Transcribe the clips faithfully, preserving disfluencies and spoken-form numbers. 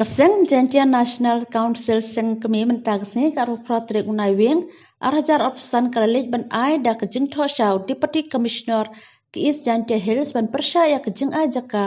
Ka seng Jaintia National Council seng kmie mynta ka sngi ka arphew phra tarik u Naiwieng ar hajar arphew san ka la leit ban ai da ka jingthoh sha u Deputy Commissioner ka East Jaintia Hills ban pyrshah ïa ka jingai jaka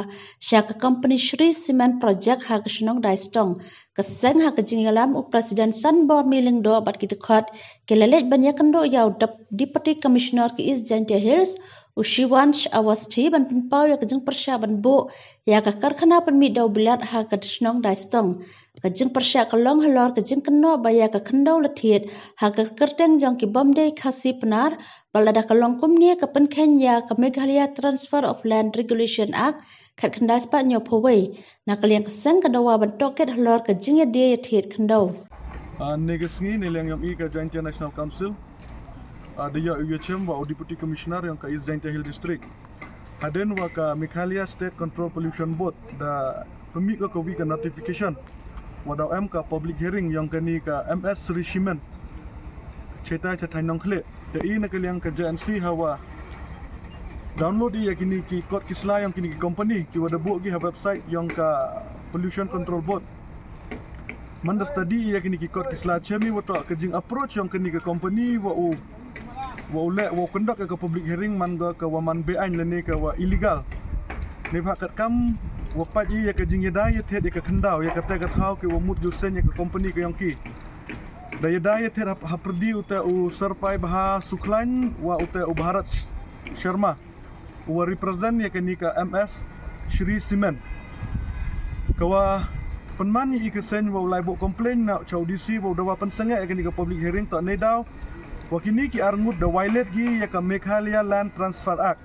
sha ka company Shree Cement Project ha ka shnong Daistong. Ka seng ha ka jingïalam u President Sanbormi Lyngdoh bad ki dkhot ki la leit ban ïakynduh ïa u Dep-, Deputy Commissioner ka East Jaintia Hills u Shivansh Awasthi ban pynpaw ïa ka jingpyrshah ban buh ïa ka karkhana pynmih daw bilat ha ka shnong Daistong. Ka jingpyrshah ka long halor ka jingkynnoh ba ïa ka khyndew la thied ha ka kyrteng jong ki bym dei Khasi Pnar, bad lada ka long kumne ka pynkheiñ ïa ka Meghalaya Transfer of Land Regulation Act khatkhyndai spah hynñiewphew wei. Na ka liang ka seng ka dawa ban tohkit halor ka jingïadie ïathied khyndew. Ah, ne ka sngi ne liang jong i ka Jaintia National Council, ah, da ïoh ïa u chem wa u Deputy Commissioner jong ka East Jaintia Hill District. Hadien wa ka Meghalaya State Control Pollution Board da pynmih ka kawi ka notification wa daw em ka public hearing jong kani ka M S Shree Cement. Chetai chetai nongkhle. Da i na ka liang ka J N C hawa download ïa kini ki kot ki sla jong kini ki company ki wa da buh ki ha website jong ka Pollution Control Board. Man da study ïa kini ki kot ki sla chem i wa toh ka jing approach jong kini ki company wa u wa u leh wa u conduct ïa ka public hearing man ga ka wa man be-aiñ lane ka wa illegal. Ne bha kat kam wa pait ïa ka jingïada ïathied ïa ka khyndew ïa kata ka thaw ki wa mut ju seng ïa ka company ka jong ki. Da ïada ïathied hap-, hapyrdi u te u Sir Paibha Sukhlain wa u te u Bharat Sharma u wa represent ïa kani ka M S Shree Cement. Ka wa pynman ïa i ka seng wa u lai buh complain na cha u D C wa u dawa pynsangeh ïa kani ka public hearing toh ne daw wa kini ki arngut da violate ki ïa ka Meghalaya Land Transfer Act.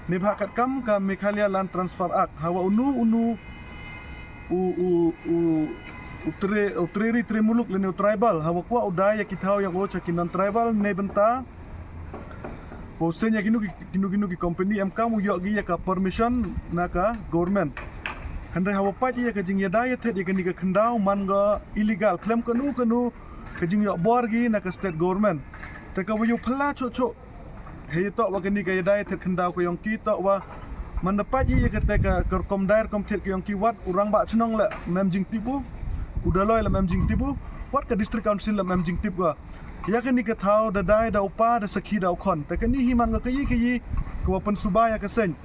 Ne bha kat kam ka Meghalaya Land Transfer Act hawa unu unu u, u, u, u tre, u tre ri tre muluk lane u tribal hawa kwah u da ïa ki thaw ïa u cha ki non tribal ne bynta wa u seng ïa kinu ki, kinu, kinu ki company em kam u ïoh ki ïa ka permission na ka government. Hynrei hawa pait ïa ka jingïada ïathied ïa kani ka khyndew man ga illegal khlem kanu kanu ka jingïoh bor ki na ka state government. Te ka wa ïoh phylla chuh chuh. Hei toh wa kani ka ïada ïathied khyndew ka jong ki toh wa man da pait ïa kata ka, ka rukom dai rukom thied ka jong ki wat u rangbah chnong la mem jingtip u, u daloi la mem jingtip u, wat ka district council la mem jingtip ka. Ïa kani ka thaw da dai da u pa da sakhi da u khon. Te kani hi man ka kayi kayi ka wa pynsuba ïa ka seng.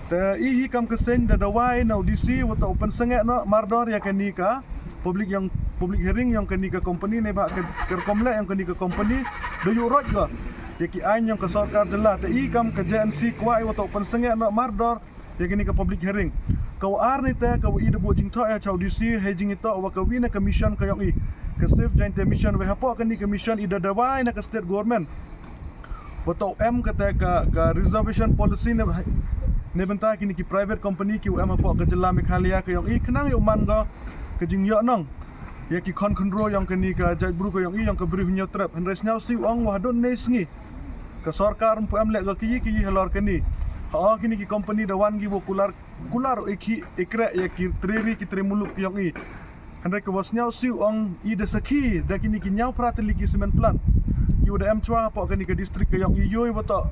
Te i hi kam ka seng da dawa i na u D C wa toh u pynsangeh noh mardor ïa kani ka public jong, public hearing jong kani ka company ne bha ka, ka rukom leh jong kani ka company da ïuh roit ka ïa ki aiñ jong ka sorkar jylla. Te i kam ka J N C kwah i wa toh u pynsangeh noh mardor ïa kani ka public hearing. Ka wa ar ne te ka wa i da buh jingthoh ïa cha u D C hei jingitoh wa ka wi na ka mission ka jong i ka Save Jaintia Mission wa hapoh kani ka mission i da dawa i na ka state government wa toh em kata ka, ka reservation policy ne, ne bynta kini ki private company ki wa em hapoh ka jylla Meghalaya ka jong i khnang ïoh man ka, ka jingïoh nong ïa ki khon khynro jong kani ka jaitbru ka jong i jong ka Bri Hynñiewtrep. Hynrei sñiaw si u ong wa hadon ne sngi ka sorkar ym pu em leh ka ki ki halor kani. Ha kini ki company da wan ki wa kular, kular i ki i kreh ïa ki tre ri ki tre muluk ki jong i. Hynrei ka wa sñiaw si u ong i da sakhi da kini ki ñiaw phra tylli ki cement plant ki wa da em chwa hapoh kani ka district ka jong i ïoh i wa toh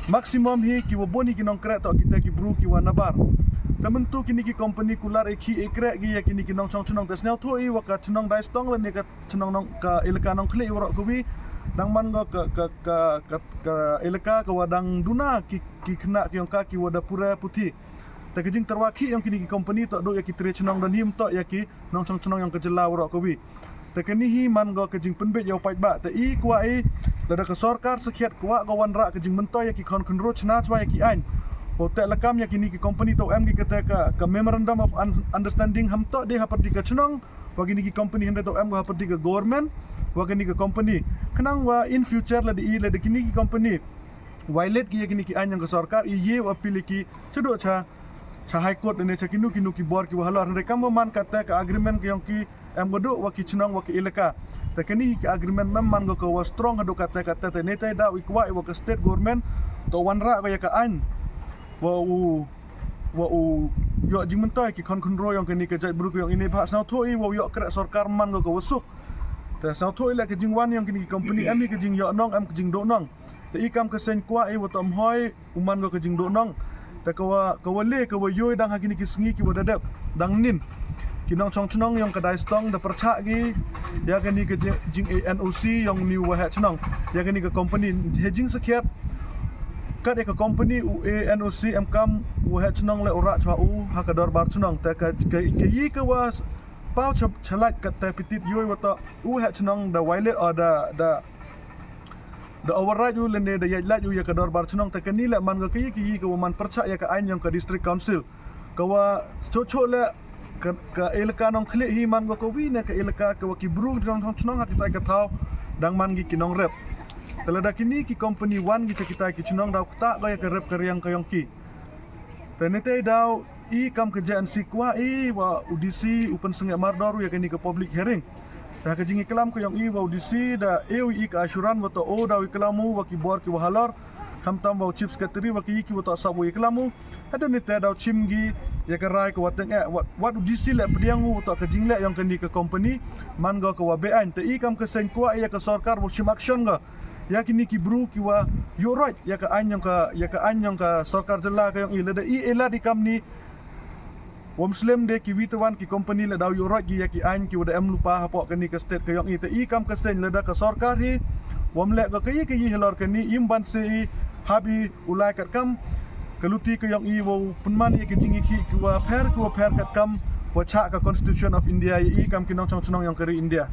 maximum hi ki wa bun hi ki nongkreh toh kita ki bru ki wa nabar. Te mynta kini ki company kular i ki i kreh ki ïa kini ki nongchong chnong te sñiaw thoh i wa ka chnong Daistong lane ka chnong nong ka elaka Nongkhlieh waroh kawi dang man ka, ka, ka, ka, ka elaka ka wa dang duna ki, ki khynnah ki jong ka ki wa da pule puthi. Te ka jingtyrwa ki jong kini ki company toh duh ïa ki tre chnong don him toh ïa ki nongchong chnong jong ka jylla waroh kawi. Te kani hi man ka, ka jingpynbeit ïa u paidbah. Te i kwah i lada ka sorkar sakhiat kwah ka wanrah ka jingmyntoi ïa ki khon khynro chna chwa ïa ki aiñ. Wa u teh lakam ïa kini ki company toh em ki kata ka, ka memorandum of un-, understanding ham toh dei hapyrdi ka chnong wa kini ki company hynrei toh em ka hapyrdi ka government wa kini ka company. Khnang wa in future lada i lada kini ki company violate ki ïa kini ki aiñ jong ka sorkar i ye u appeal ïa ki chaduh cha, cha High Court ne cha kinu kinu ki bor ki wa halor hynrei kam wa man kata ka agreement ka jong ki em ka duh wa ki chnong wa ki elaka. Te kani hi ki agreement mem man ka, ka wa strong haduh kata kata te ne te da i kwah i wa ka state government toh wanrah ka ïa ka aiñ wa u wa u ïoh jingmyntoi ki khon khynro jong kani ka jaitbru ka jong i ne bha sñiaw thoh i wa u ïoh kreh sorkar man ka, ka wa suk. Te sñiaw thoh i leh ka jingwan jong kini ki company em i ka jingïoh nong em ka jingduh nong. Te i kam ka seng kwah i wa toh ym hoi u man ka, ka jingduh nong. Te ka wa, ka wa le ka wa ïoh i dang ha kini ki sngi ki wa da dep dang nin. ki nongchong chnong yong ka Daistong da pyrchah ki ya kani ka jing e N O C yong ni u waheh chnong ya kani ka company. He jingsakhiat kat ya ka company u e N O C em kam u waheh chnong le u rah chwa u ha ka dorbar chnong. Te ka ka yi ka wa paw chalait kat te pitit yoi wa ta u waheh chnong da violate o da da da override u lene da yaj laj u ya ka dorbar chnong. Te kani le man ka yi ka yi ka wa man pyrchah ya ka ain yong ka district council. Ka wa chocho le ka elaka nong khlieh hi man go ka wi ne ka elaka ka wa ki bru nong thong chnong ha kitai ka thaw dang man gi ki nong rep. Te lada kini ki company wan gi cha kitai ki chnong daw kta go ya ka rep ka riang ka yong ki. Te nitei daw i kam ka J N C kwah i wa u D C u pynsngeh mardor ya kani ka public hearing. Te ha ka jingiklam ka yong i wa u D C da e u i ka assurance wa to o daw iklam u wa ki bor ki wa halor. Khamtam wa u chief secretary wa ki yi ki wa to sap wa iklam u. Hadon nitei daw chim gi ya ka rai ka wa teng eh wat u D C le pdiang u wa to ka jingle yong kani ka company man go ka wa be ain. Te i kam ka seng kwah ya ka sorkar wa chim action go ya kini ki bru ki wa yu roj ya ka ain yong ka ya ka ain yong ka sorkar jylla ka yong i lada i elad i kam ni. Wam slem de ki witawan ki company le daw yu roj gi ya ki ain ki wa da em lupa hapoh kani ka state ka yong i. Te i kam ka seng lada ka sorkar hi wam le go ka yi ka yi halor kani im ban se i hab i u lai kat kam ka luti ka yong i wa u pynman ya ki jingikhi ki wa pher ki wa pher kat kam wa chah ka Constitution of India ya i kam ki nongchong chnong yong ka ri India.